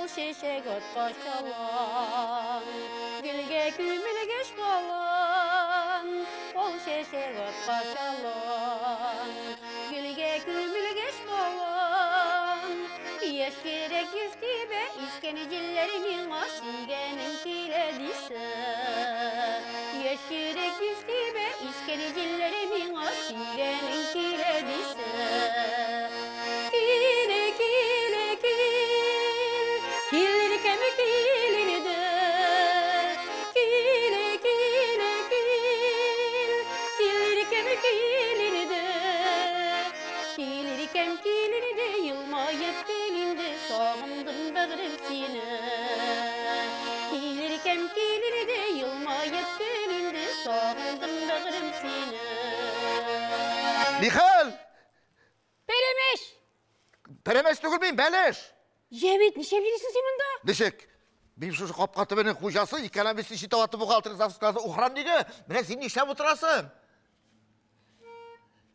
Ул чәчәк аткач алан, Гөлгә күмелгәч балан, Ул чәчәк аткач алан, Гөлгә күмелгәч балан. Яшь йөрәк еш тибә, Искән җилләр миңа сөйгәнем килә дисә. Яшь йөрәк еш тибә, Искән җилләр миңа сөйгәнем килә дисә. Киле, киле, кил, килеркәм килинде. Киле, киле, кил, килеркәм килинде. Килеркәм килинде, елмаеп килинде, сагындым бәгърем сине. Килеркәм килинде, елмаеп килинде, сагындым бәгърем сине. Михаил! Пәрәмәч! Пәрәмәч түгел мин, бәлеш! Җәвит, нишләп йөрисең син монда? Ничек? Мин шушы капка төбенең хуҗасы, экономист, счетоводы, бухгалтер, завсклады, охраннигы. Менә син нишләп утырасың?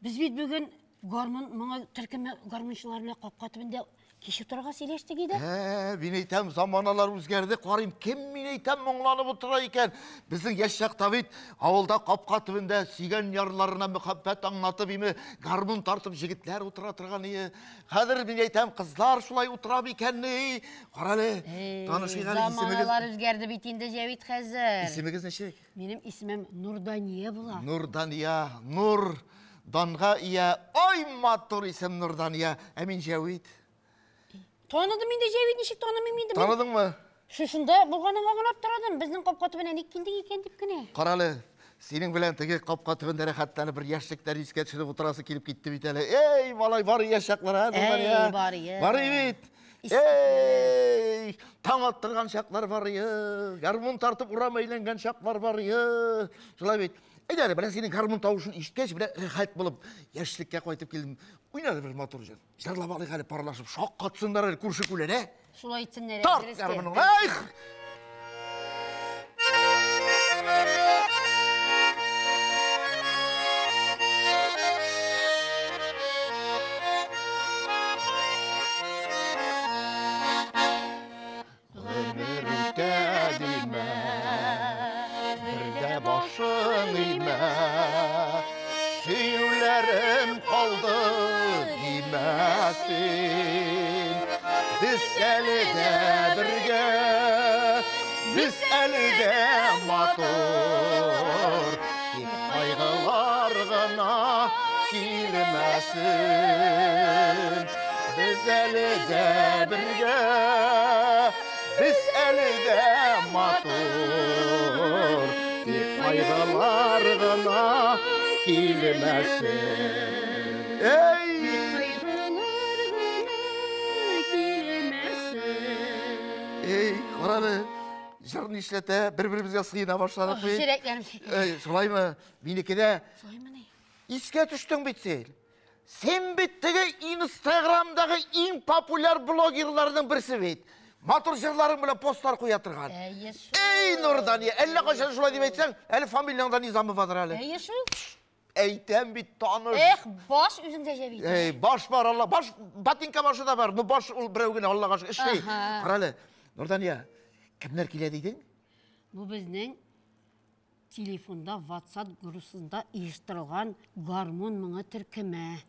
Без бит бүген гармун моңа төркеме гармунчылар белән капка төбендә кич утырырга сөйләштек иде. Ә, мин әйтәм, заманалар үзгәрде, карыйм, кем мин әйтәм, моңланып утыра икән. Безнең яшь чакта бит авылда капка төбендә сөйгән ярларына мөхәббәт аңлатып, име, гармун тартып җегетләр утыра торган ие. Хәзер мин әйтәм, кызлар шулай утыра микәнни? Карале, танышыйк әле, исемегез. Заманалар үзгәрде бит инде, Җәвит хәзер. Исемегез ничек? Минем исемем Нурдания була. Нурдания, Нур, данга ия. Ой, матур исем Нурдания. Ә мин Җәвит. Таныдым инде Җәвит, ничек танымыйм инде? Таныдыңмы? Шушында булганыңа гына аптырадым. Безнең капка төбенә ник килдек икән дип кенә. Карале, синең белән теге капка төбендә рәхәтләнеп бер яшьлекләр искә төшереп утырасы килеп китте бит әле. Эй, малай, бар яшь чаклар, ә, Нурдания? Эй, бар, Бар бит. Эй, таң аттырган чаклар бар, гармун тартып урам әйләнгән чаклар бар, шулай бит. Әйдә әле, менә синең гармун тавышын ишеткәч, менә рәхәт булып яшьлеккә кайтып килдем. Уйна әле бер матур җыр. Җырлап алыйк әле парлашып, шаккатсыннар әле күрше күлән, ә? Шулай итсеннәр. Тарт гармуныңны, эх! Гомер үтә димә, бер дә башың имә, сөюләрем калды димә син. Без әле дә бергә, без әле дә матур, тик кайгылар гына килмәсен. Без әле дә бергә, без әле дә матур, тик кайгылар гына килмәсен. Эй! Кайгылар гына килмәсен. Эй, карале, җыр нишләтә, бер-беребезгә сыена башладык бит. Йөрәкләрем. Эй, шулаймы? Минеке дә. Шулаймыни? Искә төштең бит син. Син бит теге Инстаграмдагы иң популяр блогерларның берсе бит. Матур җырларың белән постлар куя торган. Әйе шул. Эй, Нурдания, әллә кайчан шулай дип әйтсәң, әле фамилияң дә Низамовадыр әле. Әйе шул. Әйтәм бит, таныш. Эх, баш үзеңдә Җәвит. Эй, баш бар, Алла, баш, ботинка башы да бар. Ну, баш ул берәү генә, Аллага шөкер, эшли. Кара әле, Нурдания, кемнәр килә дидең? Бу безнең телефонда WhatsApp группасында оештырылган гармун моңы төркеме.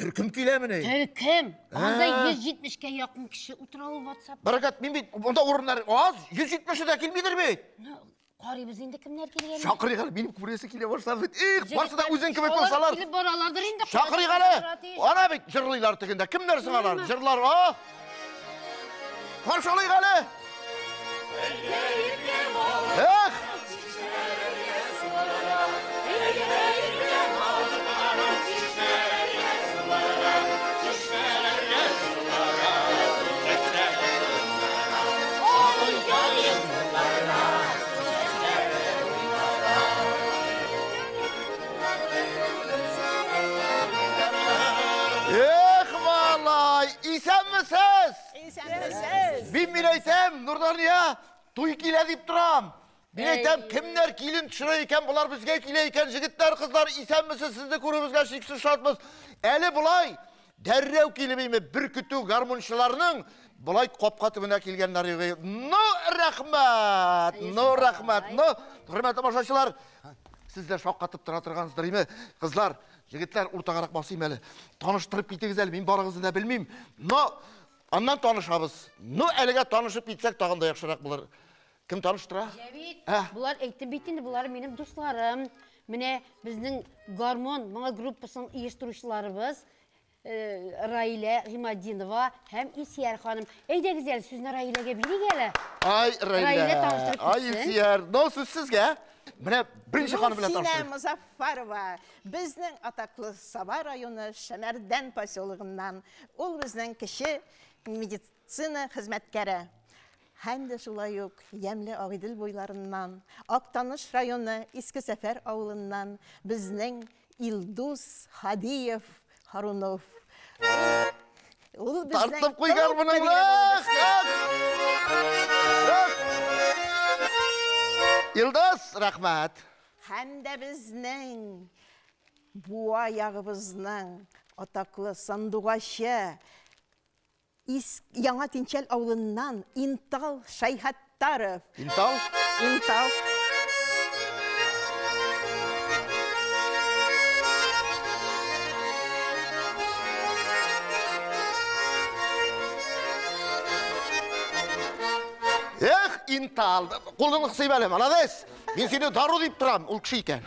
Төркем киләмени? Төркем! Анда 170-кә якын кеше утыра ул WhatsApp. Бәрәкәт, мин бит монда урыннар аз, 170-е дә килмидер бит. Ну, карыйбыз инде кемнәр килгәнен. Чакырыйк әле, минем күрәсе килә башлады бит. Их, барсы да үзең кебек булсалар. Килеп баралардыр инде. Чакырыйк әле. Ана бит җырлыйлар тегендә. Кемнәр соң алар? Җырлар, а? Каршы алыйк әле. Эх! Эх, малай, исәнмесез? Исәнмесез. Мин мин әйтәм, Нурдания, туй килә дип торам. Мин әйтәм, кемнәр килен төшерә икән, болар безгә килә икән, җегетләр, кызлар, исәнмесез, сезне күрүебезгә чиксез шатбыз. Әле болай, Дәррәү килеп име бер көтү гармунчыларның болай капка төбенә килгәннәр юк. Ну, рәхмәт! Ну, рәхмәт! Ну, хөрмәтле тамашачылар, сез дә шаккатып тора торгансыздыр име? Кызлар, егетләр, уртагарак басыйм әле. Таныштырып китегез әле, мин барыгызны да белмим. Но аннан танышабыз. Ну, әлегә танышып китсәк, тагын да яхшырак булыр. Кем таныштыра? Җәвит, болар әйтте бит инде, болар минем дусларым. Менә безнең гармон моңа группасын оештыручыларыбыз Раилә Гыйматдинова һәм Илсөяр ханым. Әйдәгез әле, сүзне Раиләгә бирик әле. Ай, Раилә Раилә, таныштырып ай, китсен. Илсөяр. Ну, сүз сезгә. Менә беренче ханым белән Руфинә таныштырыйк. Мозаффарова, безнең атаклы Саба районы Шәмәрдән поселогыннан. Ул безнең кече медицина хезмәткәре. Һәм дә шулай ук ямьле Агыйдел буйларыннан, Актаныш районы Иске Сәфәр авылыннан безнең Илдус Хадиев Харунов. Ул безнең Тартып куй гармуныңны. Илдус, рәхмәт. Һәм дә безнең Буа ягыбызның атаклы сандугачы Яңа Тинчәл авылыннан Интал Шәйхаттаров. Интал? Интал. Эх, Интал. Кулыңны кысыйм әле, молодец. Мин сине дару дип торам, ул кеше икән.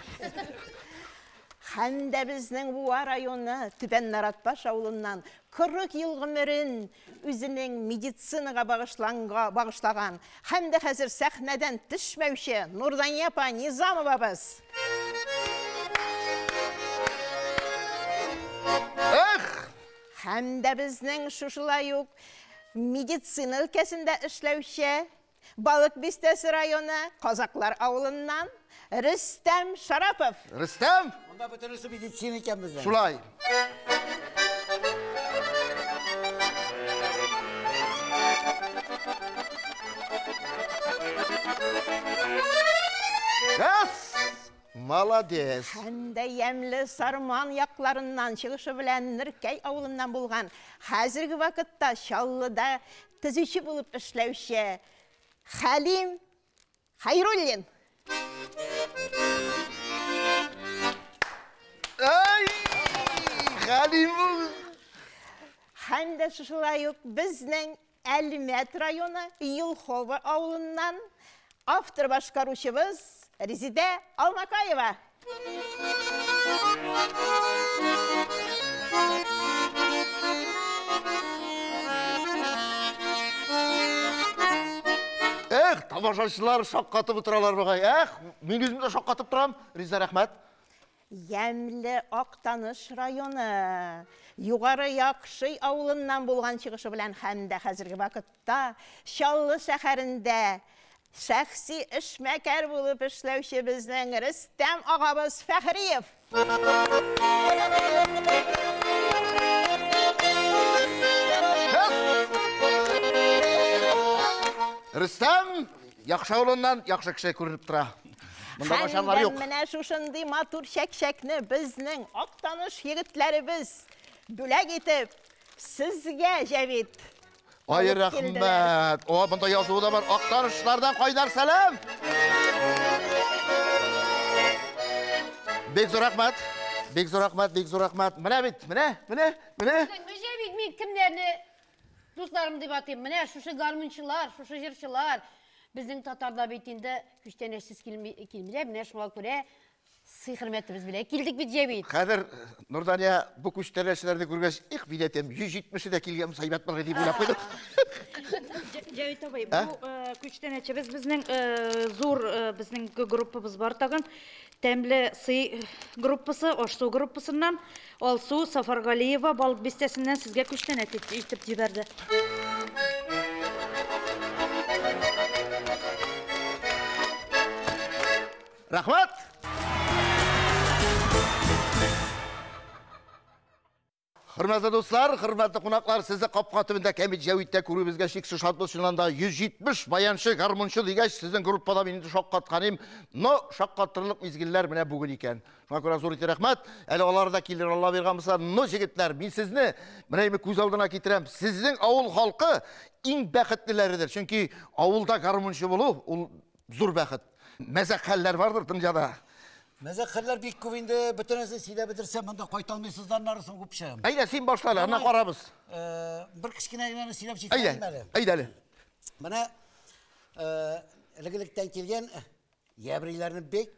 Һәм дә безнең Буа районы Түбән Наратбаш авылыннан 40 ел гомерен үзенең медицинага багышлаган һәм дә хәзер сәхнәдән төшмәүче Нурдания апа Низамовабыз. Эх! Һәм дә безнең шушылай ук медицина өлкәсендә эшләүче Балык Бистәсе районы Казаклар авылыннан Рөстәм Шарапов. Рөстәм? Монда бөтенесе медицина икән бездә. Шулай. Әс! Молодец. Һәм дә ямьле Сарман якларыннан чыгышы белән Нөркәй авылыннан булган, хәзерге вакытта Чаллыда төзүче булып эшләүче Хәлим Хәйруллин. Ай! Хәлим! Һәм дә шушылай ук безнең Әлмәт районы Юлхова авылыннан автор башкаручыбыз Резидә Алмакаева. Эх, тамашачылар шаккатып утыралар бугай. Эх, мин үзем дә шаккатып торам. Резидә, рәхмәт. Ямьле Актаныш районы Югары Яхшый авылыннан булган чыгышы белән һәм дә хәзерге вакытта Чаллы шәһәрендә шәхси эшмәкәр булып эшләүче безнең Рөстәм агабыз Фәхриев. Рөстәм Яхшы авылыннан яхшы кеше күренеп тора. Монда начарлар юк. Менә шушындый матур чәкчәкне безнең Актаныш егетләребез бүләк итеп сезгә, Җәвит. Ай, рәхмәт. О, монда язуы да бар. Актанышлардан кайнар сәлам. Бик зур рәхмәт. Бик зур рәхмәт, бик зур рәхмәт. Менә бит, менә, менә, менә. Җәвит, мин кемнәрне дусларым дип атыйм? Менә шушы гармунчылар, шушы җырчылар. Безнең татарда бит инде күчтәнәчсез килмиләр. Менә шуңа күрә сый хөрмәтебез белән килдек бит, Җәвит. Хәзер Нурдания бу күчтәнәчләрне күргәч, их, мин әйтәм, 170-е дә килгән әйбәт булыр дип уйлап куйдым. Җәвит абый, бу күчтәнәчебез безнең зур безнең группабыз бар тагын. Тәмле сый группасы, Ашсу группасыннан Алсу Сафаргалиева Балык Бистәсеннән сезгә күчтәнәч итеп җибәрде. Рәхмәт! Хөрмәтле дуслар, хөрмәтле кунаклар, сезне капка төбендә Кәмит Җәвиттә күрүебезгә чиксез шатбыз. Чыннан да 170 баянчы, гармунчы дигәч, сезнең группада мин инде шаккаткан идем. Но шаккатырлык мизгелләр менә бүген икән. Шуңа күрә зур итеп рәхмәт. Әле алар да килер, Алла биргән булса. Но җегетләр, мин сезне менә инде күз алдына китерәм. Сезнең авыл халкы иң бәхетлеләредер. Чөнки авылда гармунчы булу ул зур бәхет. Мәзәк хәлләр бардыр дөньяда. Мәзәк хәлләр бик күп инде, бөтенесен сөйләп бетерсәм, монда кайта алмыйсыз да аннары соң күпче. Әйдә, син башла әле, аннан карабыз. Бер кечкенә генә сөйләп җиткерәм әле. Әйдә, әйдә әле. Менә элек-электән килгән ябриләрне бик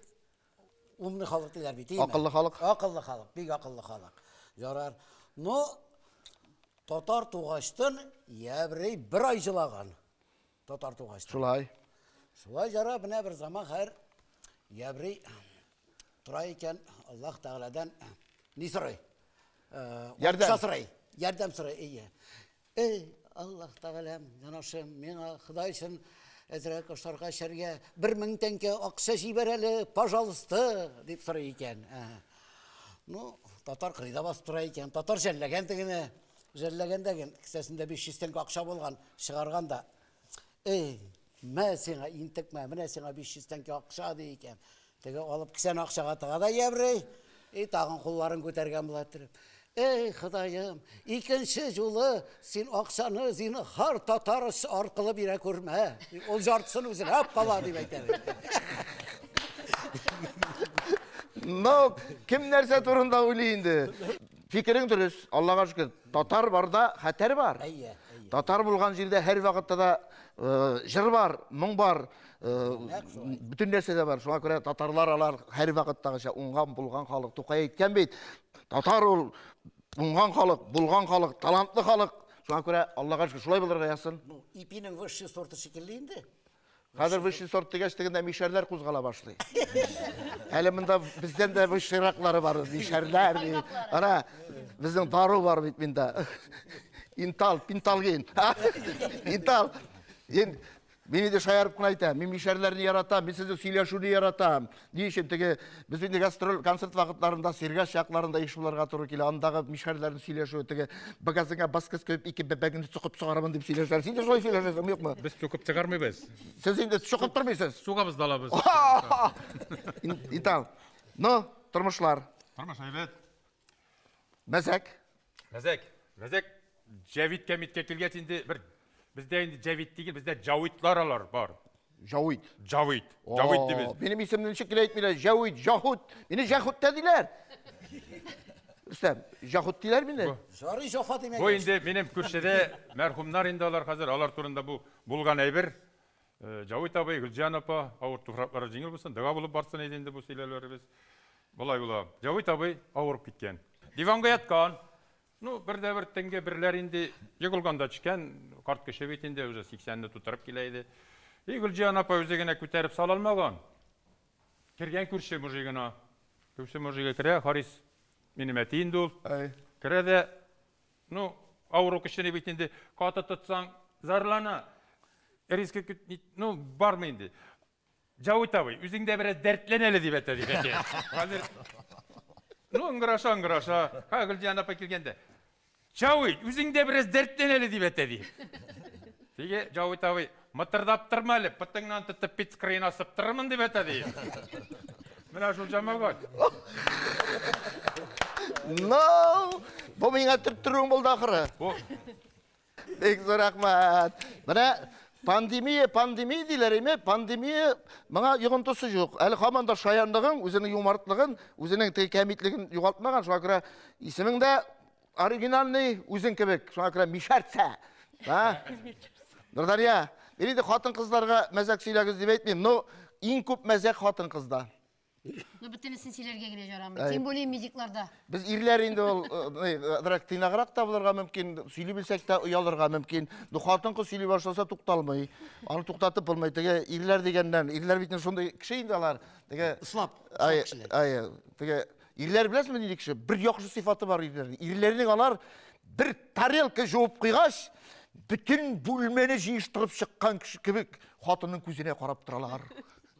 умный халык диләр бит, әйеме? Акыллы халык. Акыллы халык, бик акыллы халык. Ярар. Но татар тугачтын ябрей бер ай җылаган. Татар тугачтын. Шулай. Шулай жара, менә бер заман хәер ябрей тора икән, Аллаһ Тәгаләдән ни сорый? Ярдәм. Акча сорый. Ярдәм сорый, әйе. Эй, Аллаһ Тәгаләм, янашым, миңа Ходай өчен әзрәк ашарга, эчәргә 1000 тәңкә акча җибәр әле, пожалуйста, дип сорый икән. Ну, татар кырыйда басып тора икән. Татар жәлләгән тегене, жәлләгән дә кесәсендә 500 тәңкә акча булган, чыгарган да. Эй, мә сиңа интекмә, менә сиңа 500 тәңкә акча ди икән. Теге алып кесәне акчага тыга да ябрый. И тагын кулларын күтәргән була торып. Эй, Ходаем, икенче юлы син акчаны зинһар татар аркылы бирә күрмә. Ул жартысын үзенә алып кала дип әйтә. Но кем нәрсә турында уйлый инде? Фикерең дөрес, Аллага шөкер. Татар барда хәтәр бар. Әйе, әйе. Татар булган җирдә һәр вакытта да җыр бар, моң бар, бөтен нәрсә дә бар. Шуңа күрә татарлар алар һәр вакыттагыча уңган булган халык. Тукай әйткән бит, татар ул уңган халык, булган халык, талантлы халык. Шуңа күрә Аллага шөкер, шулай булырга язсын. Ну, ипинең высший сорты шикелле инде. Хәзер высший сорт дигәч, тегендә мишәрләр кузгала башлый. Әле монда бездән дә высшийраклары бар, мишәрләр. Ана, безнең дару бар бит монда. Интал, пинталгин. Интал. Мин инде шаярып кына әйтәм, мин мишәрләрне яратам, мин сезнең сөйләшүне яратам. Ни өчен теге без инде гастроль концерт вакытларында Сергаш якларында еш булырга туры килә. Андагы мишәрләрне сөйләшү, теге багазыңа баскыс куеп ике бәбәгеңне чокып чыгармын дип сөйләшәләр. Син дә шулай сөйләшәсең, юкмы? Без чокып чыгармыйбыз. Сез инде чокып тормыйсыз. Сугабыз да алабыз. Интал. Ну, тормышлар. Тормыш әйбәт. Мәзәк. Мәзәк. Мәзәк. Җәвит кәмиткә килгәч инде бер бездә инде Җәвит түгел, бездә Җавитлар алар бар. Җавит. Җавит. Җавит дибез. Минем исемне ничек кенә әйтмиләр? Җавит, Җахут. Мине Җахут та диләр. Рөстәм, Җахут диләр мине. Жарый Җафа димәк. Бу инде минем күршедә мәрхүмнәр инде алар хәзер, алар турында бу булган әйбер. Җавит абый, Гөлҗан апа, авыр туфраклары җиңел булсын, дога булып барсын иде инде бу сөйләүләребез. Болай була. Җавит абый авырып киткән. Диванга яткан. Ну, бер дә бер төнге берләр инде егылганда төшкән, карт кеше бит инде уже 80-не тутырып килә иде. И Гөлҗиһан апа үзе генә күтәреп сала алмаган. Кергән күрше мужигына. Күрше мужигы керә, Харис минем әти инде ул. Керә дә, ну, авыру кешене бит инде каты тотсаң зарлана. Риска, ну, бармы инде. Җавит абый, үзең дә бераз дәртлән әле дип әйтә, дип әйтә. Хәзер ну, ыңгыраша, ыңгыраша. Ха, Гөлҗиһан апа килгәндә. Җавит, үзең дә бераз дәртлән әле дип әйтә, ди. Теге Җавит абый, мытырдап торма әле, пытыңнан тотып пиц кырыена сыптырырмын дип әйтә, ди. Менә шул җәмәгать. Ну, бу миңа төрттерүең булды ахыры. Бу. Бик зур рәхмәт. Менә пандемия, пандемия диләр име? Пандемия моңа йогынтысы юк. Әле һаман да шаянлыгын, үзенең юмартлыгын, үзенең теге кәмитлеген югалтмаган. Шуңа күрә исемең дә оригинальный, үзең кебек. Шуңа күрә Мишәрцә. Ха? Нурдария, мин инде хатын-кызларга мәзәк сөйләгез дип әйтмим, но иң күп мәзәк хатын-кызда. Ну, бөтенесен сөйләргә генә ярамый. Тем более медикларда. Без ирләр инде ул әзрәк тыйнаграк та булырга мөмкин, сөйли белсәк тә оялырга мөмкин. Но хатын-кыз сөйли башласа тукталмый. Аны туктатып булмый. Теге ирләр дигәннән, ирләр бит шундый кеше инде алар. Теге Слаб, Ай, слаб кешеләр. ай, теге ирләр беләсезме нинди кеше? Бер яхшы сыйфаты бар ирләрнең. Ирләрнең алар бер тарелка жуып куйгач, бөтен бүлмәне җыештырып чыккан кеше кебек хатынның күзенә карап торалар.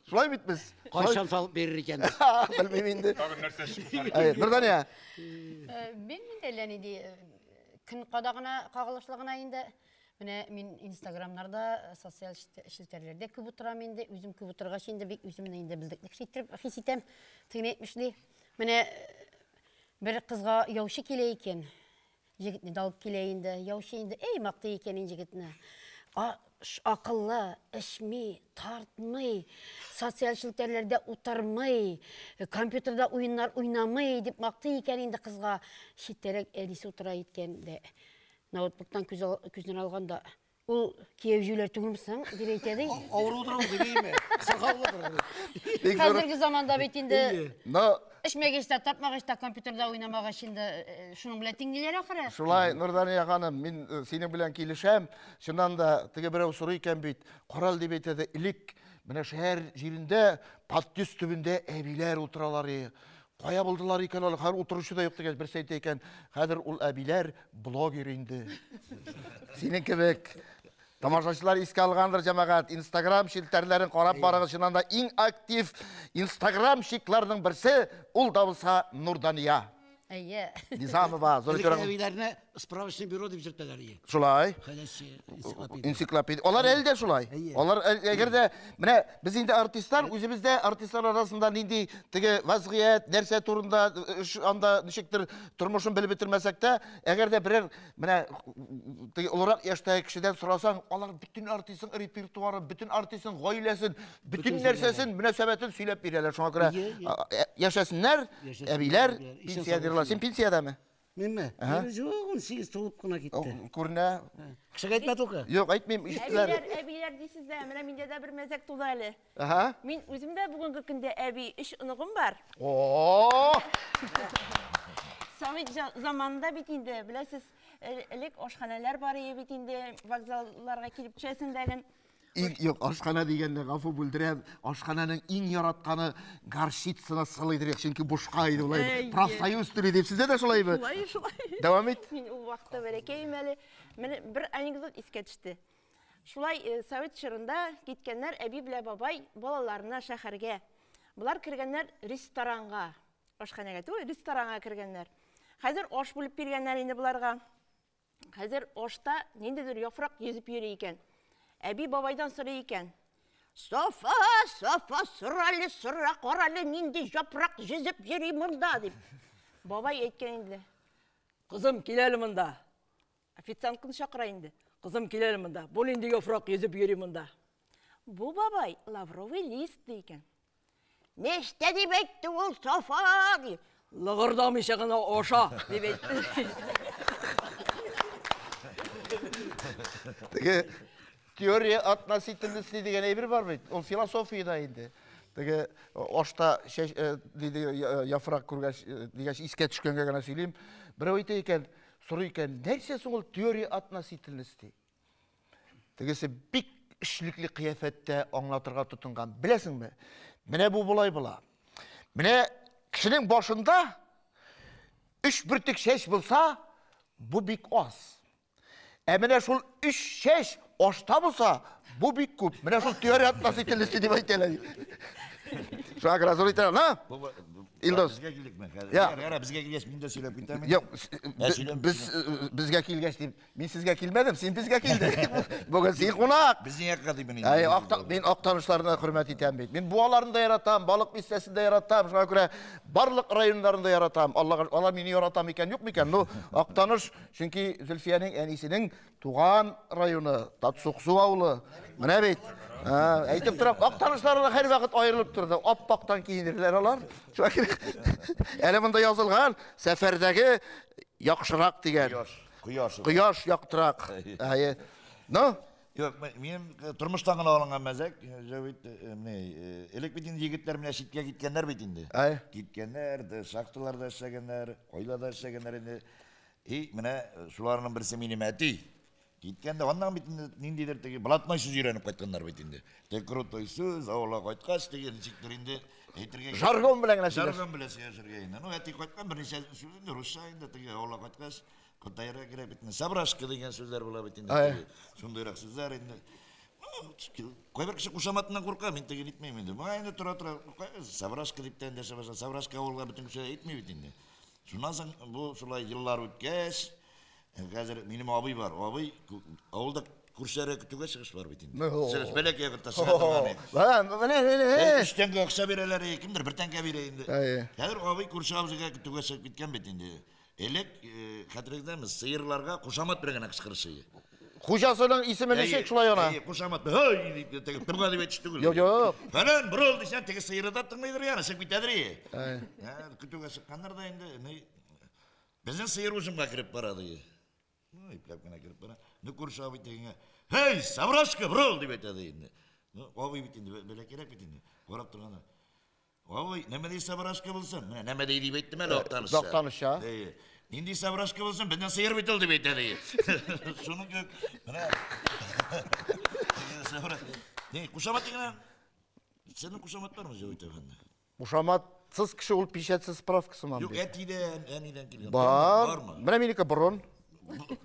Шулай бит без. Кайчан салып бирер икән? Белмим инде. Тагын нәрсә чыкмас. Әй, Нурдания. Мин инде әллә нинди көн кадагына кагылышлы гына инде. Менә мин Инстаграмнарда, социаль челтәрләрдә күп утырам инде. Үзем күп утыргач инде бик үземне инде белдеклек иттереп хис итәм. Тегене әйтмешли. Менә бер кызга яучы килә икән. Егетне дә алып килә инде. Яучы инде, эй, мактый икән инде егетне. Акыллы, эчми, тартмый, социаль челтәрләрдә утырмый, компьютерда уеннар уйнамый дип мактый икән инде кызга. Читтәрәк әнисе утыра икән дә. Ноутбуктан күздән алганда, ул кияү җүләр түгелме соң, дип әйтә ди. Авырудыр ул димейме? Сырхаулыдыр. Бик зур. Хәзерге заманда бит инде Но эчмәгәч тә, тартмагач та, компьютерда уйнамагач инде шуның белән тиңлиләр ахыры. Шулай, Нурдания ханым, мин синең белән килешәм. Чыннан да теге берәү сорый икән бит, карал дип әйтә дә, элек менә шәһәр җирендә подъезд төбендә әбиләр утыралар иде. Кая булдылар икән алар? Хәзер утыручы да юк дигәч, берсе әйтә икән, хәзер ул әбиләр блогер инде. Синең кебек. Тамашачылар искә алгандыр, җәмәгать. Инстаграм челтәрләрен карап барыгыз, чыннан да иң актив инстаграмщикларның берсе ул да булса Нурдания. Әйе. Низамова, зур Элек итеп. әбиләрне справочный бюро дип йөртәләр иде. Шулай. Хәләсче, энциклопедия. Энциклопедия. Алар әле дә шулай. Әйе. Алар әгәр дә менә без инде артистлар, үзебездә артистлар арасында нинди теге вазгыять, нәрсә турында эш анда ничектер тормышын белеп бетермәсәк тә, әгәр дә берәр менә теге олырак яшьтәге кешедән сорасаң, алар бөтен артистның репертуары, бөтен артистның гаиләсен, бөтен Бөтен нәрсәсен, мөнәсәбәтен сөйләп бирәләр. Шуңа күрә Әйе, әйе. яшәсеннәр, Яшәсеннәр, әбиләр, әбиләр. Исән сау пенсионерлар. Син пенсиядәме? Минме? Юк, 18 тулып кына китте. Күренә. Кешегә әйтмә только. Юк, әйтмим, ишеттеләр. Әбиләр, әбиләр дисез дә, менә миндә дә бер мәзәк туды әле. Аһа. Мин үзем дә бүгенге көндә әби, 3 оныгым бар. О! Совет заманында бит инде, беләсез, элек ашханәләр бар иде бит инде, вокзалларга килеп төшәсең дә. Иң, юк, ашхана дигәндә гафу бүлдерәм. Ашхананың иң яратканы горчицаны сылыйдыр, чөнки бушка иде улай. Әйе. Профсоюз түли дип. Сездә дә шулаймы? Шулай, шулай. Дәвам ит. Мин ул вакытта бәләкәйем әле. Менә бер анекдот искә төште. Шулай совет чорында киткәннәр әби белән бабай балаларына шәһәргә. Болар кергәннәр ресторанга. Ашханәгә түгел, ресторанга кергәннәр. Хәзер аш бүлеп биргәннәр инде боларга. Хәзер ашта ниндидер яфрак йөзеп йөри икән. Әби бабайдан сорый икән. Софа, Софа, сорале, сора, карале, нинди яфрак йөзеп йөри монда дип. Бабай әйткән инде. Кызым, кил әле монда. Официантканы чакыра инде. Кызым, кил әле монда. Бу нинди яфрак йөзеп йөри монда? Бу бабай лавровый лист ди икән. Нәрсә дип әйтте ул, Софа, ди. Лыгырдамыйча гына аша, дип әйтте. Теге теория относительности дигән әйбер бар бит. Ул философиядә инде. Теге ашта чәч, диде, яфрак күргәч, дигәч искә төшкәнгә генә сөйлим. Берәү әйтә икән, сорый икән, нәрсә соң ул теория относительности? Тегесе бик эшлекле кыяфәттә аңлатырга тотынган. Беләсеңме? Менә бу болай була. Менә кешенең башында 3 бөртек чәч булса, бу бик аз. Ә менә шул 3 чәч ашта булса, бу бик күп. Менә шул теория относительности дип әйтәләр. Шуңа күрә зур итәләр, на? Илдус. Безгә килдекме? Я. Яра, безгә килгәч, мин дә сөйләп китәм. Юк, Ә, сөйләм, без безгә килгәч дип, мин сезгә килмәдем, син безгә килдең. Бүген син кунак. Безнең якка дип мин. Әй, мин Актанышларны хөрмәт итәм бит. Мин Буаларны да яратам, Балык бистәсен дә яратам. Шуңа күрә барлык районнарын да яратам. Аллага, алар мине ярата микән, юк микән? Ну, Актаныш, чөнки Зөлфиянең әнисенең туган районы, Татсуксу авылы. Менә бит. Әйтеп торам, Актанышлар да һәрвакыт аерылып торды. Аппактан киенерләр алар. Шуңа күрә әле монда язылган сәфәрдәге яхшырак дигән. Кояш, кояш. Кояш яктырак. Әйе. Ну? Юк, минем тормыштан гына алынган мәзәк, Җәвит, менә, элек бит инде егетләр менә читкә киткәннәр бит инде. Әй. Киткәннәр, шахталарда эшләгәннәр, кайларда эшләгәннәр инде. И менә шуларның берсе минем әти. Киткәндә аннан бит инде ниндидер теге блатной сүз өйрәнеп кайтканнар бит инде. Теге крутой сүз, авылга кайткач теге ничектер инде әйтергә Жаргон белән генә сөйләш. Жаргон белән сөйләшергә инде. Ну, әти кайткан берничә сүз инде русча инде теге авылга кайткач, Кытайга керә бит инде. Сабрашка дигән сүзләр була бит инде. Әй. Шундыйрак сүзләр инде. Ну, Кайбер кеше кушаматыннан курка, мин теге нитмим инде. Моңа инде тора-тора Саврашка дип тә эндәшә башлады. Саврашка авылга бөтен кеше әйтми бит инде. Шуннан соң бу шулай еллар үткәч, хәзер минем абый бар. Абый авылда күршеләргә көтүгә чыгыш бар бит инде. Чыгыш бәләкәй вакытта чыга торган иде. Менә, менә. Өч тәңкә акча бирәләр, кемдер бер тәңкә бирә инде. Хәзер абый күрше абзыйга көтүгә чыгып киткән бит инде. Элек, хәтерегездәме, сыерларга кушамат белән генә кычкырышы. Хуҗасының исеме ничек шулай ана? Әйе, кушамат. Һай дип, теге тымга дип әйтеш түгел. Юк, юк. Фәлән борыл дисәң, теге сыеры да тыңлыйдыр яны, чыгып китәдер. Ә, көтүгә чыкканнар да инде, безнең сыер уҗымга кереп бара ди. Ну, ипләп кенә кереп бара. Ну, күрше абый тегеңә, "Һей, Саврашка, борыл!" дип әйтә ди инде. Ну, абый бит инде, бәләкәйрәк бит инде. Карап торганда. Абый, нәмә ди Саврашка булсын? Менә нәмә ди дип әйттем әле Актанышча. Актанышча. Әйе. Нинди Саврашка булсын, безнең сыер бит ул дип әйтә ди. Шуның кебек, менә. Ни, кушамат гына. Синең кушамат бармы, Җәвит әфәнде? Кушаматсыз кеше ул печатьсез справка сыман. Юк, әтидән, әнидән килгән. Бар. Менә минеке борын.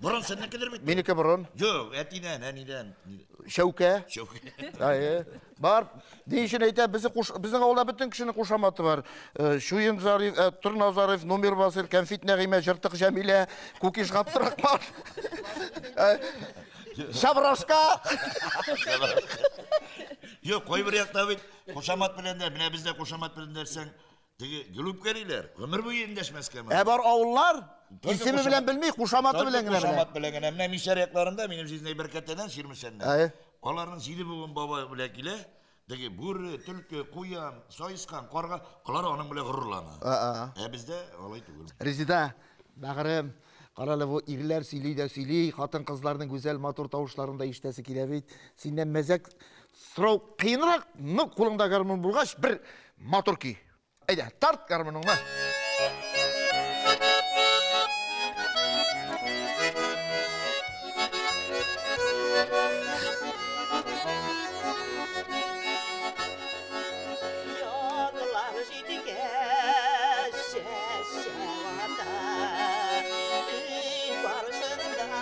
Борын сенекедер бит. Минеке борын. Юк, әтидән, әнидән. Шәүкә. Шәүкә. Әйе. Бар. Ни өчен әйтә, безнең авылда бөтен кешенең кушаматы бар. Чуен Зариф, Торна Зариф, Номер Басыр, Кәнфит Нәгыймә, Җыртык Җәмилә, Кукиш Габдрахман. Шабрашка. Юк, кайбер якта бит кушамат белән дә, менә бездә кушамат белән дәрсәң, теге гөлүпкә диләр. Гомер буе эндәшмәскә. Ә бар авыллар исеме белән белми, кушаматы белән генә белә. Кушамат белән генә. Менә Мишәр якларында минем җизнәй Бәркәтәдән, Чирмешәннән. Аларның җиде буын бабай белән килә. Теге бүре, төлке, куян, саескан, карга, алар аның белән горурлана. Ә бездә алай түгел. Резеда, бәгырем, карале, бу ирләр сөйли дә сөйли, хатын-кызларның гүзәл матур тавышларын да ишетәсе килә бит. Синнән мәзәк сорау кыенрак, но кулыңда гармун булгач, бер матур көй. Әйдә, тарт гармуныңны. Язлар җиткәч, чәчәк ата, өй каршында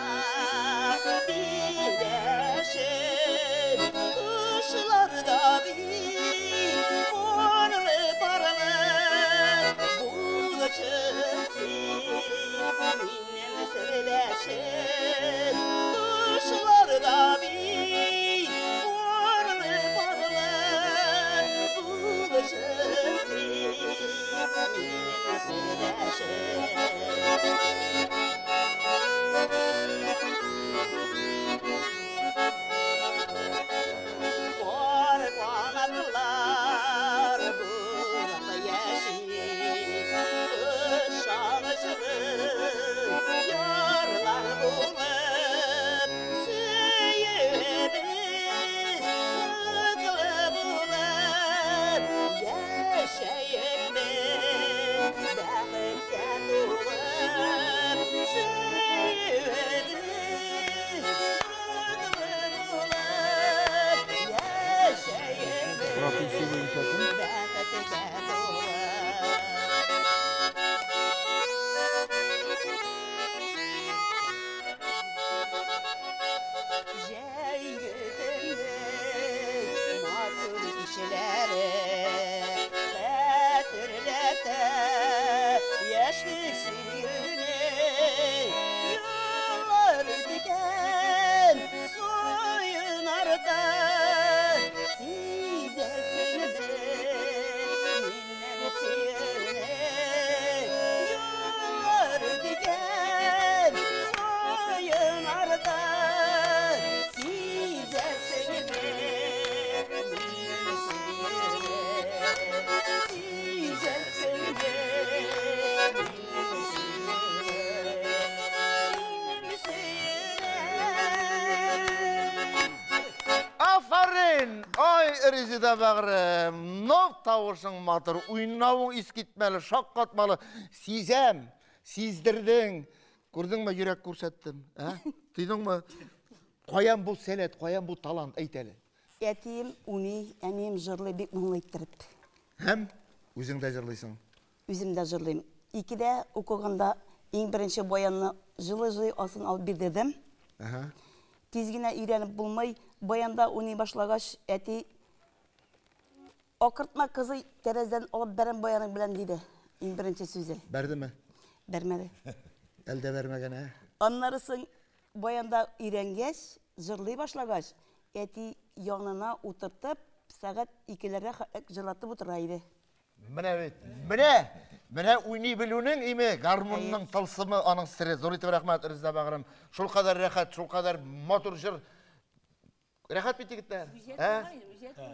биләшем, кошлар да бит парлы-парлы булчы син, минем сердәшем, кошлар да бит парлы-парлы булчы син, минем сердәшем. Кар канатлар булып яши, ышанычлы ярлар булып, сөюебез ныклы булып, яшәек без бәхеткә тулып, сөюебез ныклы булып, яшәек без Профессия буенча кем? бәхеткә тулып. Җәйге төннең матур кичәләре хәтерләтә яшьлек сөюне. Еллар үткән саен арта, сизәсеңме миннән сөюне. Еллар үткән саен арта, сизәсеңме миннән сөюне. Сизәсеңме миннән сөюне. Минем сөюне. Афәрин! Ай, Резеда бәгърем, нов тавышың матур, уйнавың искитмәле, шаккатмалы. Сизәм, сиздердең. Күрдеңме, йөрәк күрсәттем, ә? Тойдыңмы? Каян бу сәләт, каян бу талант, әйт әле. Әтием уйный, әнием җырлый бик моңлы иттереп. Һәм үзең дә җырлыйсың. Үзем дә җырлыйм. Икедә укыганда иң беренче баянны җылы-җылы асын алып бирдердем. Тиз генә өйрәнеп булмый, Баянда уйный башлагач, әти акыртма кызый, тәрәздән алып бәрәм баяның белән, диде. Иң беренче сүзе. Бәрдеме? Бәрмәде. Әлдә бәрмәгән, ә? Аннары соң баянда өйрәнгәч, җырлый башлагач, әти янына утыртып, сәгать 2-ләргә җырлатып утыра иде. Менә бит, менә, менә уйный белүнең име, гармунның тылсымы, аның сере. Зур итеп рәхмәт, Резеда бәгырем. Шул кадәр рәхәт, шул кадәр матур җыр. Рәхәт бит, егетләр. Ә?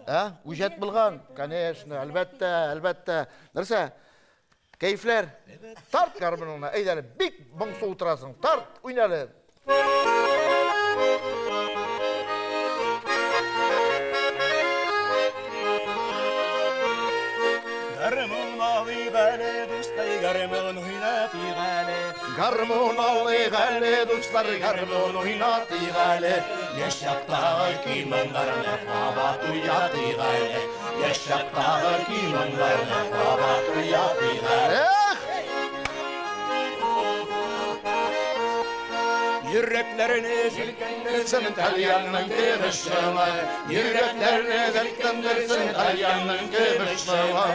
Ә? Үҗәт булган, конечно, әлбәттә, әлбәттә. Нәрсә? Кәефләр? Тарт гармуныңны, әйдә әле, бик моңсу утырасың. Тарт, уйна әле. Гармун алыйк әле, дускай, гармун уйнатыйк әле. Гармун алыйк әле, дуслар, гармун уйнатыйк әле. Яшь чактагы көй-моңнарны кабат уятыйк әле. Яшь чактагы көй-моңнарны кабат уятыйк әле. Эх! Йөрәкләрне селкендерсен тальянның көмеш чыңы, йөрәкләрне селкендерсен тальянның көмеш чыңы.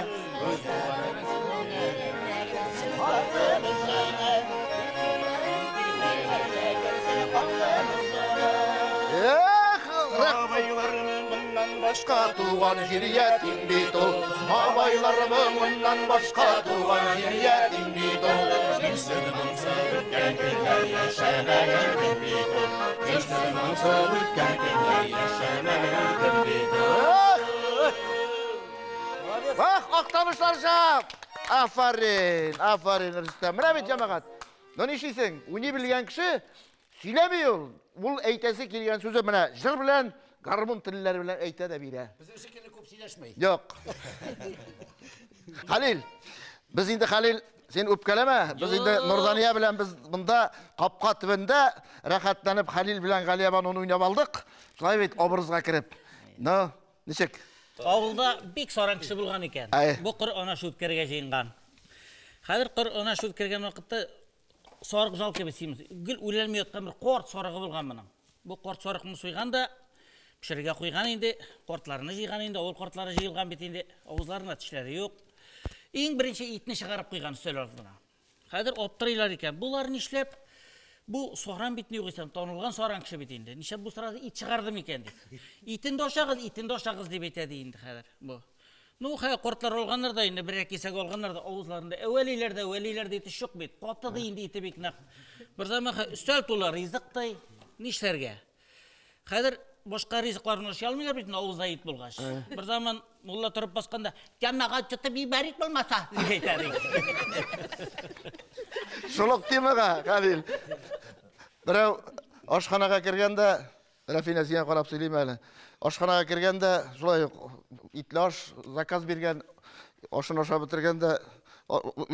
Эх, Бабайларымы моннан башка туган җир ятим бит ул. Бабайларымы моннан башка туган җир ятим бит ул. Җирсез моңсыз үткән көннәр яшәмәгән бит ул. Җирсез моңсыз үткән көннәр яшәмәгән бит ул. Ах, Актанышларча! Афарин, афарин, Рөстәм. Менә бит, җәмәгать. Ну нишлисең? Уйный белгән кеше сөйләми ул. Ул әйтәсе килгән сүзе менә җыр белән, гармун телләре белән әйтә дә бирә. Безнең шикелле күп сөйләшмәй. Юк. Хәлил, без инде, Хәлил, син үпкәләмә. Без инде Нурдания белән без монда капка төбендә рәхәтләнеп Хәлил белән Галиябануны уйнап алдык. Шулай бит, образга кереп. Ну, ничек? Авылда бик саран кеше булган икән. Бу Коръән ашы үткәрергә җыенган. Хәзер Коръән ашы үткәргән вакытта сарык жалко бит симез. Гел үләлми яткан бер корт сарыгы булган моның. Бу корт сарыкны суйган да пешерергә куйган инде, кортларны җыйган инде, авыл кортлары җыелган бит инде, авызларында тешләре юк. Иң беренче итне чыгарып куйган өстәл артына. Хәзер аптырыйлар икән. Булар нишләп? Бу саран бит югыйсә, танылган саран кеше бит инде. Нишләп бу сразу ит чыгарды микән дип. Итен дә ашагыз, итен дә ашагыз дип әйтә ди инде хәзер бу. Ну, хәзер кортлар алганнар да инде, берәр кисәк алганнар да авызларында әвәлиләр дә әвәлиләр дә ите юк бит. Каты ди инде ите бик нык. Бер заман өстәл тулы ризык тай. Нишләргә? Хәзер башка ризыкларны ашый алмыйлар бит, авызда ит булгач. Бер заман мулла торып басканда, "Җәмәгать тотып ибәрик булмаса", дип әйтә ди. Шул ук темага, Хәлил. Берәү ашханага кергәндә, Рәфинә, сиңа карап сөйлим әле. Ашханага кергәндә, шулай ук итле аш заказ биргән, ашын ашап бетергәндә,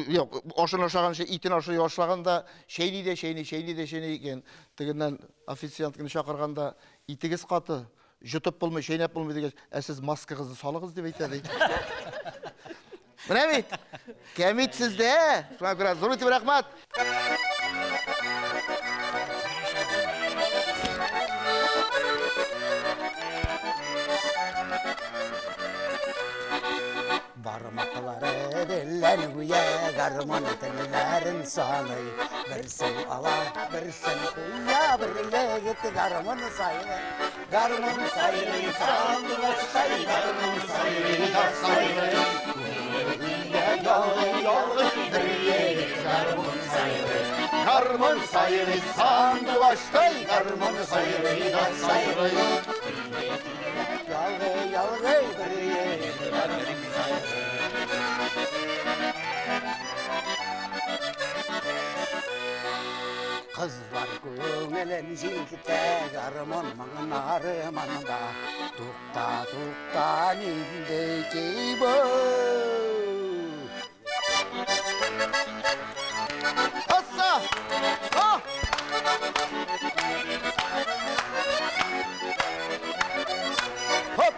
юк, ашын ашаганчы итен ашый башлаганда, чәйни дә чәйни, чәйни дә чәйни икән. Тегеннән официантканы чакырганда, итегез каты, йотып булмый, чәйнәп булмый дигәч, ә сез маскагызны салыгыз дип әйтә ди. Менә бит, кәмит сездә. Шуңа күрә зур итеп рәхмәт. Бармаклары белән гүя гармун телләрен саный. Берсен ала, берсен куя, бер егет гармун сайлый. Гармун сайлый, сандугачтай, гармун сайлый да сайлый. Күңелендә ялгый-ялгый бер егет гармун сайлый. Гармун сайлый, сандугачтай, гармун сайлый да сайлый. Ялгый-ялгый бер егет гармун сайлый. Кызлар күңелен җилкетә гармун моңнары монда. Тукта, тукта, нинди көй бу? Асса! А! Хоп!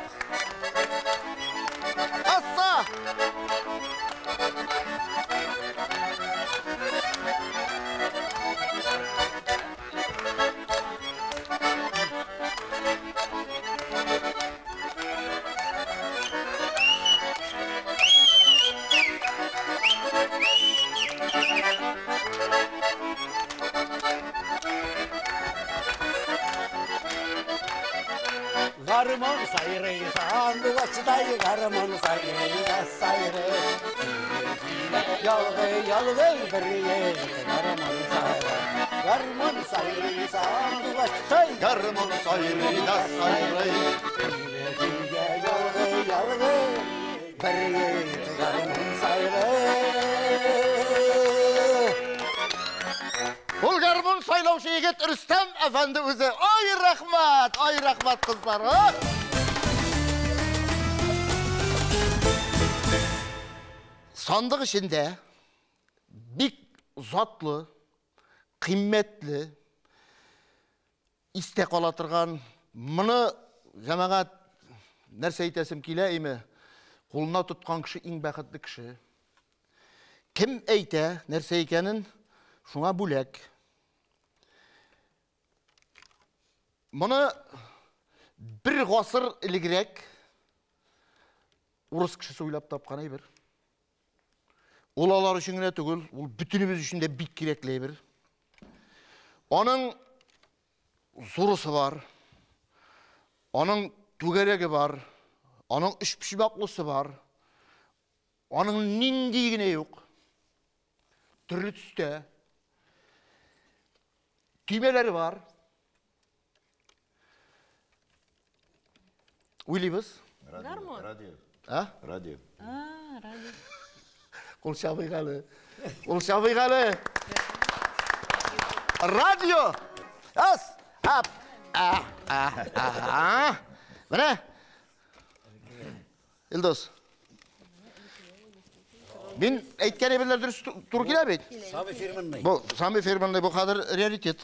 Асса! Гармун сайрый сандугачтай, гармун сайрый да сайрый. Ялгый, ялгый бер егет гармун сайрый. Гармун сайрый сандугачтай, гармун сайрый да сайрый. Ялгый, ялгый бер егет гармун сайрый. Ул гармун сайлаучы егет Рөстәм әфәнде үзе. Ай рәхмәт, ай рәхмәт, кызлар. Сандык эчендә бик затлы, кыйммәтле, истә кала торган, моны җәмәгать нәрсә әйтәсем килә име? Кулына тоткан кеше иң бәхетле кеше. Кем әйтә нәрсә икәнен, шуңа бүләк. Моны бер гасыр элегрәк урыс кешесе уйлап тапкан әйбер. Ул алар өчен генә түгел, ул бөтенебез өчен дә бик кирәкле әйбер. Аның зурысы бар, аның түгәрәге бар, аның өчпочмаклысы бар, аның нинди генә юк. Төрле төстә. Төймәләре бар. Уйлыйбыз. Гармун. Радио. А? Радио. А, радио. Кул чабыйк әле. Кул чабыйк әле. Радио. Ас. Ап. А, а, а. Менә. Илдус. Мин әйткән әйберләр дөрес туры килә бит. Самый фирменный. Бу самый фирменный, бу хәзер реалитет.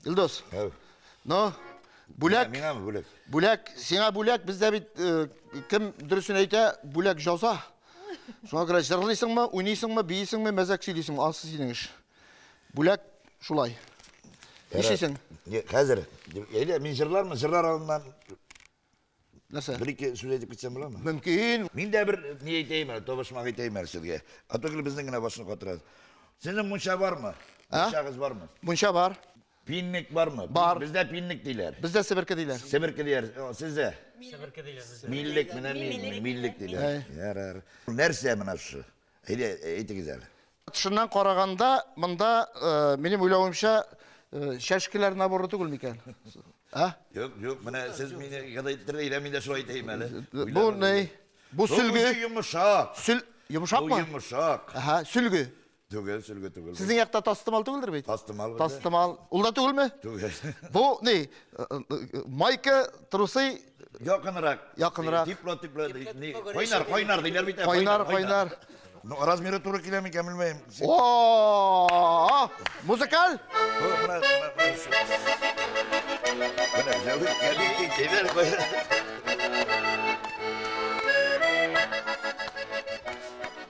Илдус. Но бүләк. Миңамы бүләк? Бүләк, сиңа бүләк, бездә бит кем дөресен әйтә, бүләк җаза. Шуңа күрә җырлыйсыңмы, уйныйсыңмы, биисеңме, мәзәк сөйлисеңме, ансы синең эш. Бүләк шулай. Нишлисең? Хәзер, әйдә, мин җырлармын, җырлар алдыннан. Нәрсә? Бер ике сүз әйтеп китсәм буламы? Мөмкин. Мин дә бер ни әйтәйем әле, табышмак әйтәйем әле сезгә. А то безнең генә башны катырады. Сезнең мунча бармы? Мунчагыз бармы? Мунча бар. Пинник бармы? Бар. Бездә пинник диләр. Бездә себерке диләр. Себерке диләр. Сездә? Себерке диләр бездә. Миллек менә миллек диләр. Ярар. Нәрсә менә шушы? Әйдә, әйтегез әле. Тышыннан караганда, монда минем уйлавымча, чәшкеләр наборы түгел микән? А? Юк, юк, менә сез мине гыдай иттерде, мин дә шулай әйтәйем әле. Бу ни? Бу сөлге. Бу йомшак. Сүл йомшакмы? Бу йомшак. Аһа, сөлге. Түгел, сөлге түгел. Сезнең якта тастымал түгелдер бит? Тастымал. Тастымал. Ул да түгелме? Түгел. Бу ни? Майка, трусы. Якынрак. Якынрак. Тепло, тепло. Кайнар, кайнар диләр бит. Кайнар, кайнар. Ну, размеры туры килә микән, белмәйм. О, музыкаль? Менә, Җәвит, кәбик, кәбер куя.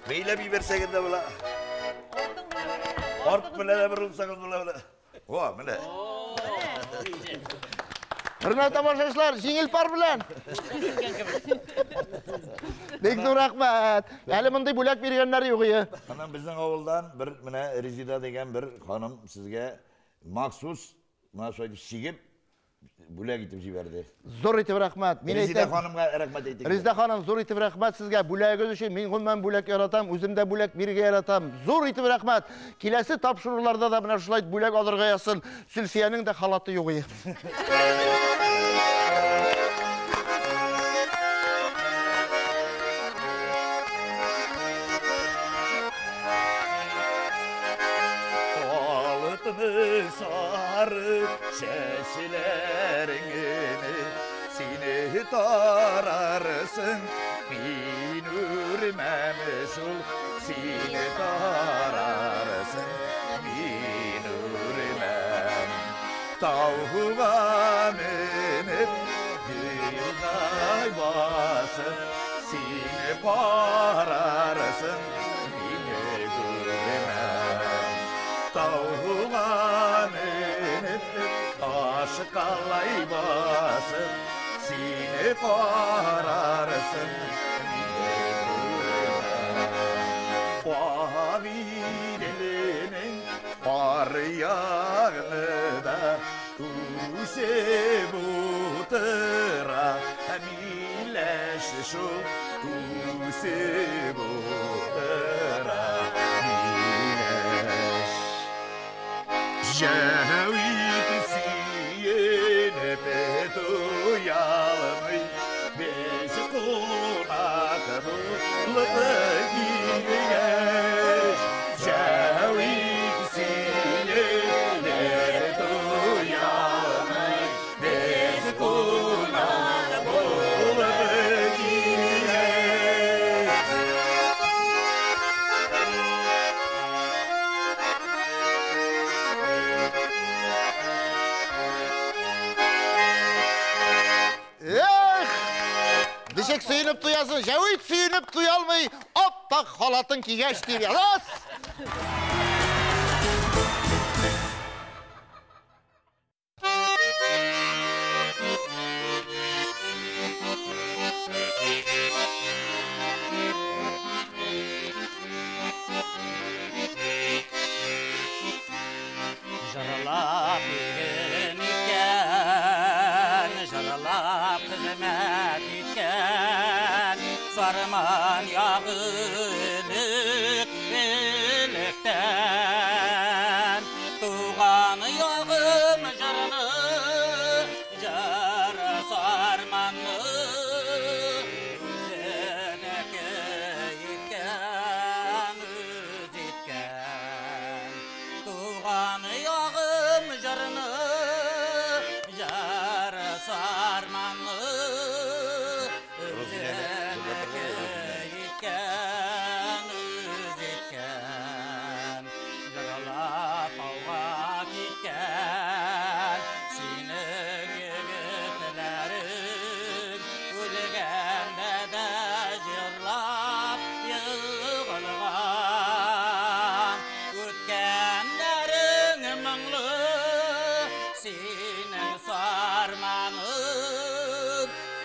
Бәйләп җибәрсәгез дә була. Арт белән дә борылсагыз була. О, менә. Хөрмәтле тамашачылар, җиңел пар белән. Бик зур рәхмәт. Әле мондый бүләк биргәннәр юк ие. Аннан безнең авылдан бер менә Резида дигән бер ханым сезгә махсус менә шулай итеп чигеп бүләк итеп җибәрде. Зур итеп рәхмәт. Мин Резида әйтәм. ханымга рәхмәт әйтегез. Резида ханым, зур итеп рәхмәт сезгә бүләгегез өчен. Мин гомумән бүләк яратам, үзем дә бүләк бирергә яратам. Зур итеп рәхмәт. Киләсе тапшыруларда да менә шулай бүләк алырга язсын. Зөлфиянең дә халаты юк ие. Алтыны сары чәчләреңне сине тарарсың, мин үрмәм шул, сине тарарсың, мин үрмәм. Тауга менеп, юлдай басып, сине карарсың, мине күрмәм. Тауга менеп, ташкалай басып, сине карарсың, мине күрмәм. Агыйделнең аръягында үсеп утыра Шул үсеп утыра миләш. Җәвит сөенеп туялмый, без кунак булып килгәч. Җәвит сөенеп туялмый, без кунак булып килгәч. Эх! Ничек сөенеп туясың? Җәвит сөенеп туя алмый, аппак халатын кигәч дип язас. Җырлап иген икән, җырлап хезмәт иткән, Сарман ягы элек, электән. Туган ягым җырны, җыр Сарманны, үзенеке иткән, үз иткән. Туган ягым җырны, җыр Сарманны, үзенеке иткән, үз иткән. Җырлап ауга киткән, синең егетләрең, үлгәндә дә җырлап егылган. Үткәннәрең моңлы, синең Сарманың,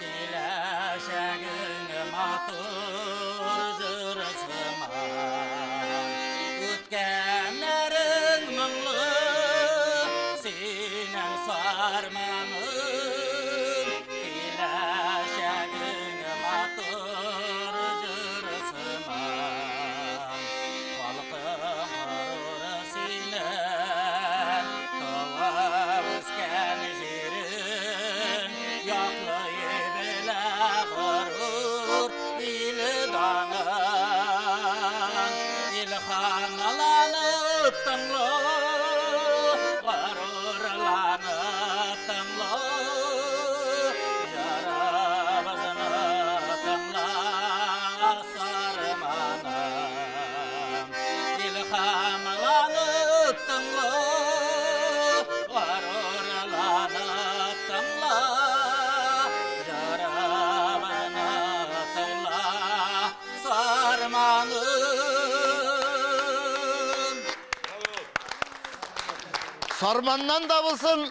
киләчәгең матур җыр сыман. Үткәннәрең моңлы, синең Сарманың, киләчәгең матур җыр сыман. Халкың горур синең, туып үскән җирең, яклый белә горур ил данын. Илһамланып тыңла, горурланып тыңла, җырыбызны тыңла, Сарманым. Илһамланып тыңла, горурланып тыңла, җырыбызны тыңла, Сарманым. Сарманнан да булсын,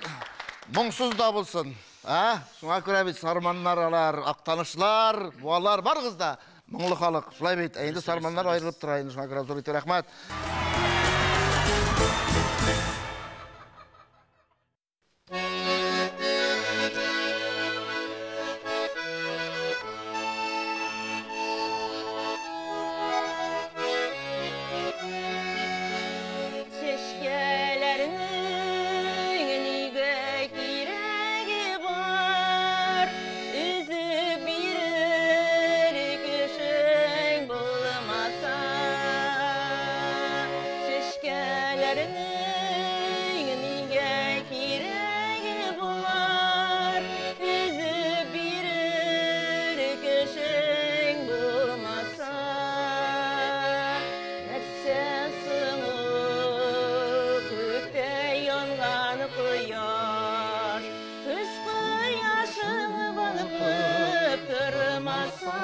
моңсыз да булсын. А? Шуңа күрә бит сарманнар алар, актанышлар, буалар барыгыз да моңлы халык. Шулай бит. Ә инде сарманнар аерылып тора инде, шуңа күрә зур итеп рәхмәт. Чәчкәләрнең нигә кирәге бар? Өзеп бирер кешең булмаса. Чәчкәләрнең нигә кирәге бар? Өзеп бирер кешең булмаса. Нәрсә соң ул күктә янган кояш? Үз кояшың балкып тормаса.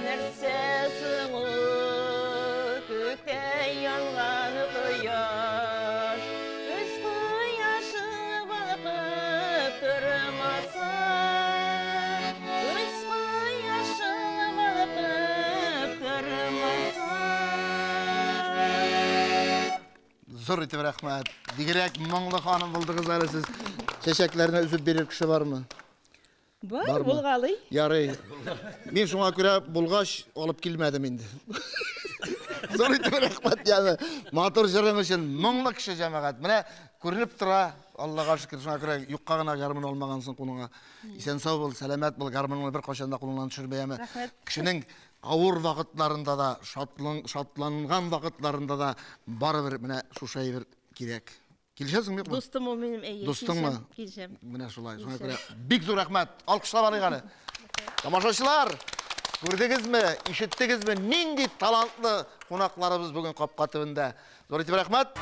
Нәрсә соң ул күктә янган кояш? Үз кояшың балкып тормаса. Үз кояшың балкып тормаса. Зур итеп рәхмәт. Бигрәк моңлы ханым булдыгыз әле сез. Чәчәкләрне өзеп бирер кеше бармы? Бар, Бармы? булгалый. Ярый. Мин шуңа күрә булгач алып килмәдем инде. Зур итеп рәхмәт яны. Матур җырың өчен моңлы кеше җәмәгать. Менә күренеп тора, Аллага шөкер, шуңа күрә юкка гына гармун алмагансың кулыңа. Исән сау бул, сәламәт бул, гармуныңны бер кайчан да кулыңнан төшермә, яме. Рәхмәт. Кешенең авыр вакытларында да, шатланган вакытларында да барыбер менә шушы әйбер кирәк. Килешәсеңме, юкмы? Дустым ул минем, әйе. Дустыңмы? Килешәм. Менә шулай. Шуңа күрә Килешәм. бик зур рәхмәт. Алкышлап алыйк әле. Тамашачылар, күрдегезме, ишеттегезме, нинди талантлы кунакларыбыз бүген капка төбендә. Зур итеп рәхмәт.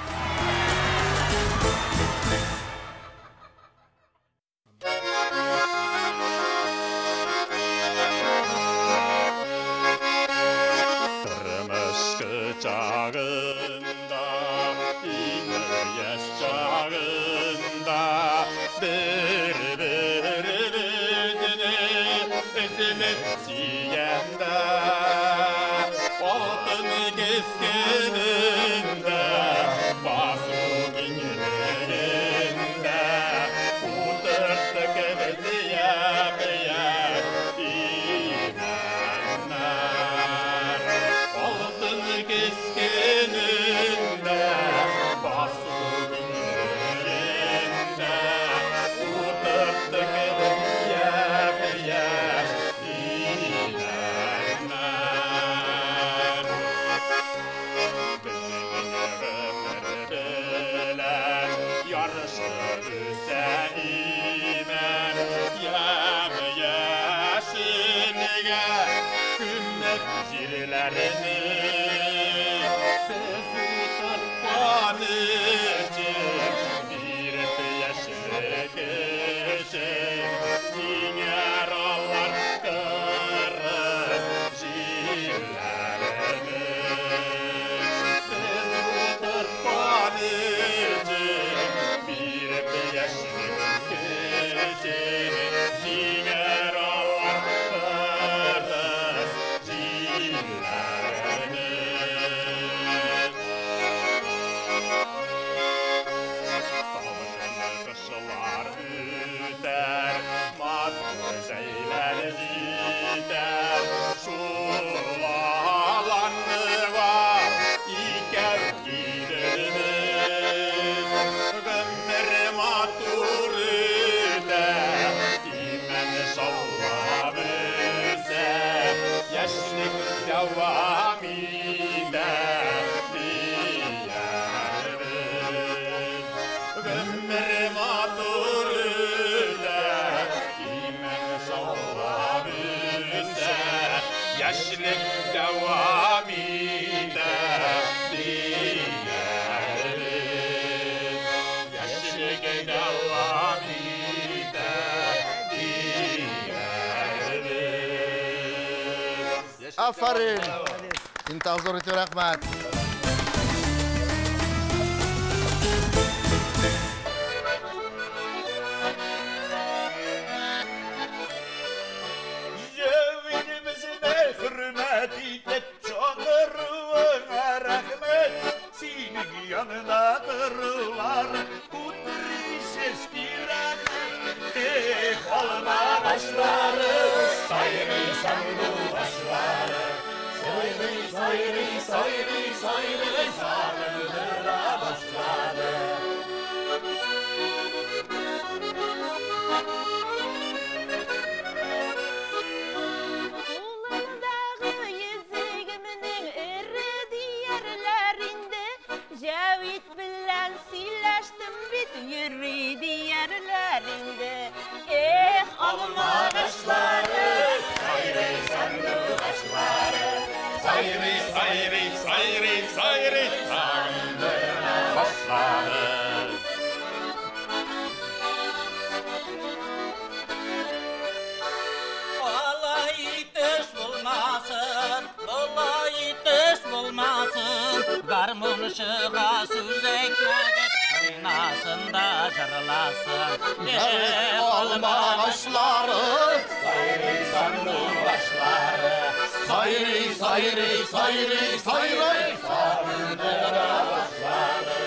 Тормыш кочагында, иңе яшь чагында, бер-беребезне өзелеп сөйгәндә, алтын кескенендә, басу киңлегендә, утырттык без япь-яшь имәннәр. Алтын кескенендә, басу киңлегендә, утырттык без япь-яшь имәннәр. Безнең гомер белән ярышып үсә имән, ямь-яшелгә күмеп җирләрне. Без утырткан өчен биреп яшьлек өчен, җиңәр алар кырыс җилләрне. Без утырткан өчен биреп яшьлек өчен, җиңәр алар кырыс җилләрне. Салкын кышлар үтәр, матур җәйләр җитәр. Шул аланга икәү килербез. Гомер матур үтә, имән шаулап үсә. Яшьлек дәвам итә, диярбез. Гомер матур үтә, имән шаулап үсә. Яшьлек дәвам итә, диярбез. Яшьлек дәвам итә, диярбез. Афәрин. Интаз зур итеп рәхмәт. Җәвидебезне хөрмәт итеп чакыруыңа рәхмәт. Синең янына торулар утырышсыз кирәк. Эх, алма башлары, сайрый сандугачлары. Сайрый, сайрый, сайрый, сайрый, сагындыра башлады. Кулымдагы йөзегемнең эре диярләр инде. Җәвит белән сөйләштем бит, йөри диярләр инде. Эх, алма агачлары, сайрый сандугачлары. Сайрый, сайрый, сайрый, сайрый, сагындыра башлады. Алай итеш булмасын, болай итеш булмасын, гармунчыга сүз әйтмәгез, уйнасын да җырласын. Эх, Алма агачлары, сайрый сандугачлары. Сайрый, сайрый, сайрый, сайрый, сагындыра башлады.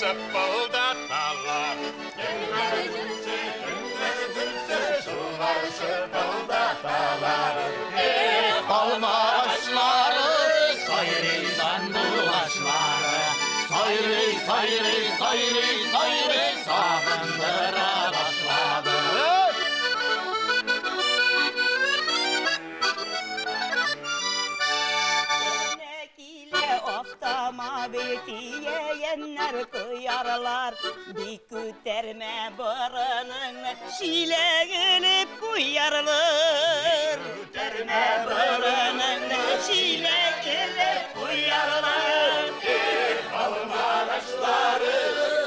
Шыпылдаталар. Кемнәр җырчы, кемнәр җырчы, шулар шыпылдаталар. Эх, алма агачлары, сайрый сандугачлары, сайрый, сайрый, сайрый, сайрый, сагындыра башлады. Автомобиль тиягәннәр куярлар, бик күтәрмә борыныңны, чиләк элеп куярлар. Күтәрмә борыныңны, чиләк элеп куярлар. Эх, алма агачлары,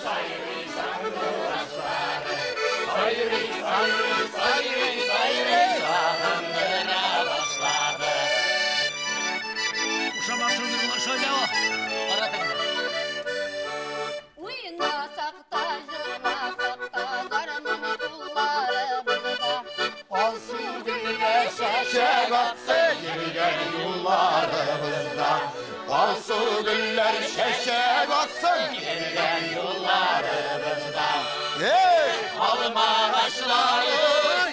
сайрый сандугачлары, сайрый, сайрый, сайрый, сайрый, сагындыра башлады. Уйнасак та, җырласак та, гармун кулларыбызда. Алсу гөлләр чәчәк атсын йөргән юлларыбызда. Алсу гөлләр чәчәк атсын йөргән юлларыбызда. Эх, алма агачлары,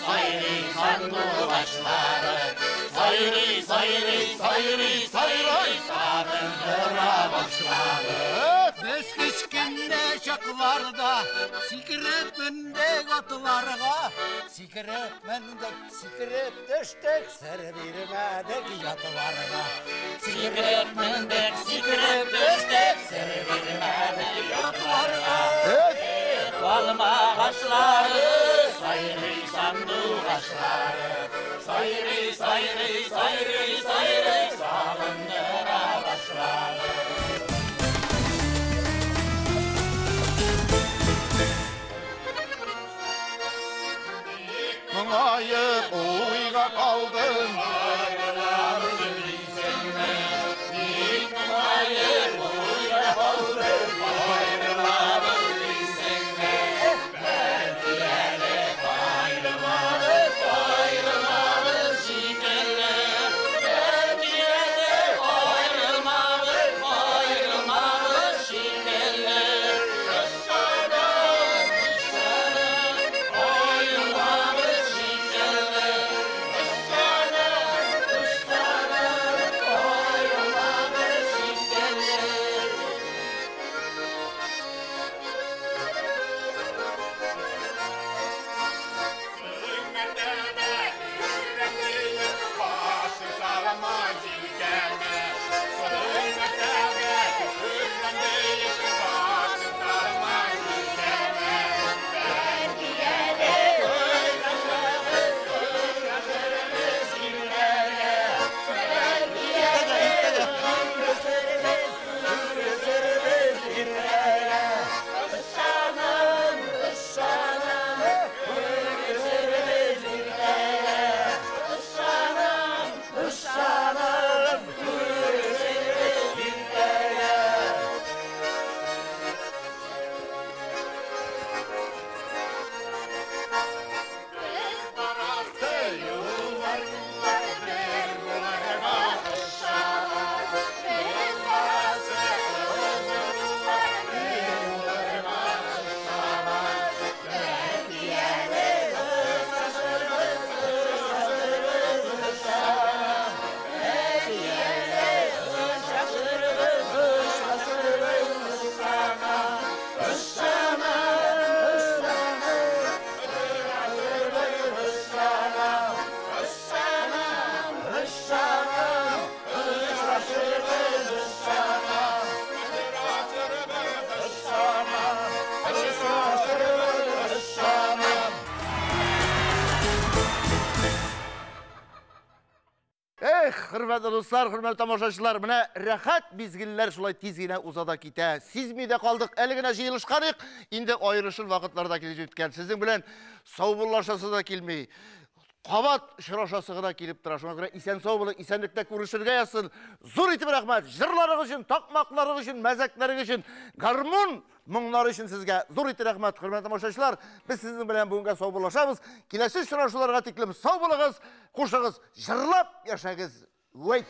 сайрый сандугачлары, сайрый, сайрый, сайрый, сайрый, сагындыра башлады. Без кечкенә чакларда сикереп мендек атларга, сикереп мендек, сикереп төштек, сер бирмәдек ятларга. Сикереп мендек, сикереп төштек, сер бирмәдек ятларга. Алма агачлары, сайрый сандугачлары, сайрый, сайрый, сайрый, сайрый, сагындыра башлады. Моңаеп уйга калдым. Бик моңаеп уйга калдым. Аерылабыз дисеңме? Бәлки әле аерылабыз, аерылабыз шикелле. Бәлки әле аерылмабыз, аерылмабыз шикелле. Ышанам, ышанам, аерылмабыз шикелле. Ышанам, ышанам, аерылмабыз шикелле. Эх, хөрмәтле дуслар, хөрмәтле тамашачылар, менә рәхәт мизгелләр шулай тиз генә уза да китә. Сизми дә калдык, әле генә җыелышкан идек, инде аерышыр вакытлар да килеп җиткән. Сезнең белән саубуллашасы да килми. Кабат очрашасы гына килеп тора. Шуңа күрә исән-сау булып, исәнлектә күрешергә язсын. Зур итеп рәхмәт. Җырларыгыз өчен, такмакларыгыз өчен, мәзәкләрегез өчен, гармун моңнары өчен сезгә зур итеп рәхмәт, хөрмәтле тамашачылар. Без сезнең белән бүгенгә саубуллашабыз. Киләсе очрашуларга тиклем сау булыгыз, хушыгыз, җырлап яшәгез. Вәйт!